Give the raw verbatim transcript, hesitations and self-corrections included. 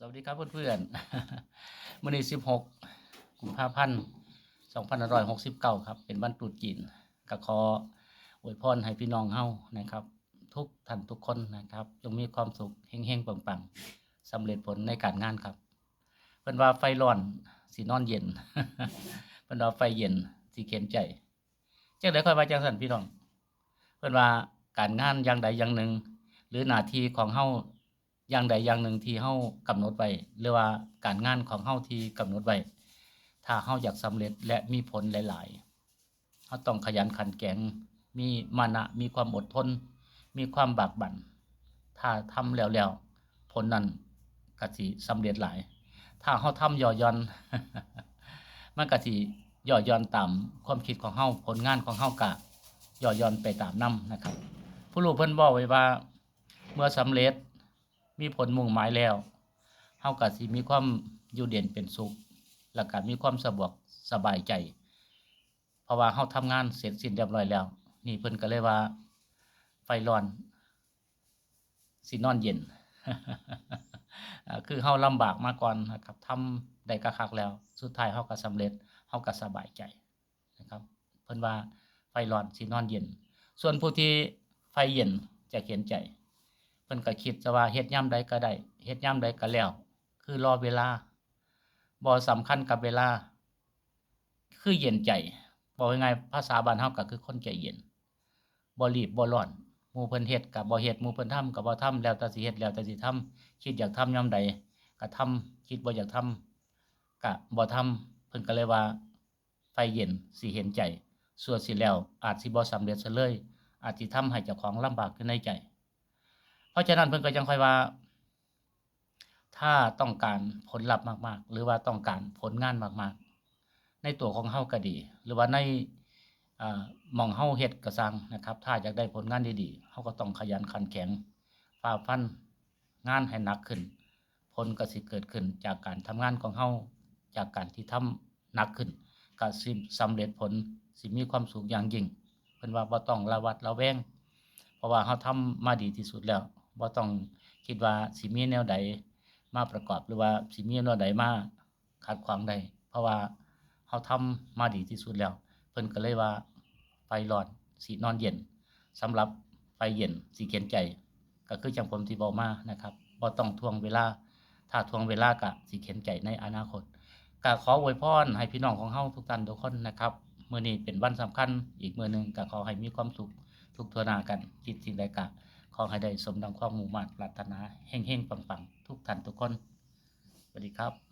สวัสดีครับเพื่อนๆ มื้อนี้ สิบหก กุมภาพันธ์ สองพันห้าร้อยหกสิบเก้า ครับ เป็นวันตรุษจีน ก็ขออวยพรให้พี่น้องเฮานะครับ ทุกท่านทุกคนนะครับ จงมีความสุข เฮงๆ ปังๆ สำเร็จผลในการงานครับ เพิ่นว่าไฟร้อนสินอนเย็น เพิ่นว่าไฟเย็นสิเข็ญใจ จั่งใด๋ค่อยว่าจั่งซั้นพี่น้อง เพิ่นว่าการงานอย่างใดอย่างหนึ่ง หรือหน้าที่ของเฮาอย่างใดอย่างหนึ่งที่เฮากำหนดไว้ หรือว่าการงานของเฮาที่กำหนดไว้ ถ้าเฮาอยากสำเร็จและมีผลหลายๆ เฮาต้องขยันขันแข็ง มีมานะ มีความอดทน มีความบากบั่น ถ้าทำแล้วๆ ผลนั้นก็สิสำเร็จหลาย ถ้าเฮาทำย่อหย่อน มันก็สิย่อหย่อนตามความคิดของเฮา ผลงานของเฮาก็ย่อหย่อนไปตามนำนะครับ ผู้รู้เพิ่นเว้าไว้ว่า เมื่อสำเร็จ มีผลมุ่งหมายแล้ว เฮาก็สิมีความอยู่เย็นเป็นสุข แล้วก็มีความสะดวกสบายใจ เพราะว่าเฮาทำงานเสร็จสิ้นเรียบร้อยแล้ว นี่เพิ่นก็เลยว่า ไฟร้อนสินอนเย็น อ่า คือเฮาลำบากมาก่อนนะครับ ทำได้คักๆ แล้ว สุดท้ายเฮาก็สำเร็จ เฮาก็สบายใจนะครับ เพิ่นว่าไฟร้อนสินอนเย็น ส่วนผู้ที่ไฟเย็นจะเข็ญใจ เพิ่นก็คิดซะว่าเฮ็ดยามใดก็ได้ เฮ็ดยามใดก็แล้ว คือรอเวลา บ่สำคัญกับเวลา คือเย็นใจ เว้าง่ายๆ ภาษาบ้านเฮาก็คือคนใจเย็น บ่รีบบ่ร้อน หมู่เพิ่นเฮ็ดก็บ่เฮ็ด หมู่เพิ่นทำก็บ่ทำ แล้วแต่สิเฮ็ด แล้วแต่สิทำ คิดอยากทำยามใดก็ทำ คิดบ่อยากทำก็บ่ทำ เพิ่นก็เลยว่า ไฟเย็นสิเข็ญใจ ซั่วสิแล้วอาจสิบ่สำเร็จซะเลย อาจสิทำให้เจ้าของลำบากอยู่ในใจ เพราะฉะนั้นเพิ่นก็จั่งค่อยว่า ถ้าต้องการผลลัพธ์มากๆ หรือว่าต้องการผลงานมากๆ ในตัวของเฮาก็ดี หรือว่าใน อ่า หม่องเฮาเฮ็ดก็ซ่างนะครับ ถ้าอยากได้ผลงานดีๆ เฮาก็ต้องขยันขันแข็ง ฝ่าฟันงานให้หนักขึ้น ผลก็สิเกิดขึ้นจากการทำงานของเฮา จากการที่ทำหนักขึ้น ก็สิสำเร็จผล สิมีความสุขอย่างยิ่ง เพิ่นว่าบ่ต้องระวัดระแวง เพราะว่าเฮาทำมาดีที่สุดแล้ว บ่ต้องคิดว่าสิมีแนวใดมาประกอบ หรือว่าสิมีแนวใดมาขัดขวางได้ เพราะว่าเฮาทำมาดีที่สุดแล้ว เพิ่นก็เลยว่า ไฟร้อนสินอนเย็น สำหรับไฟเย็นสิเข็ญใจ ก็คือจั่งผมที่เว้ามานะครับ บ่ต้องถ่วงเวลา ถ้าถ่วงเวลาก็สิเข็ญใจในอนาคต ก็ขออวยพรให้พี่น้องของเฮาทุกท่านทุกคนนะครับ มื้อนี้เป็นวันสำคัญอีกมื้อหนึ่ง ก็ขอให้มีความสุขทุกทั่วหน้ากัน คิดสิ่งใดก็ขอให้ได้สมดังความมุ่งมาดปรารถนา เฮงๆ ปังๆ ทุกท่านทุกคน สวัสดีครับ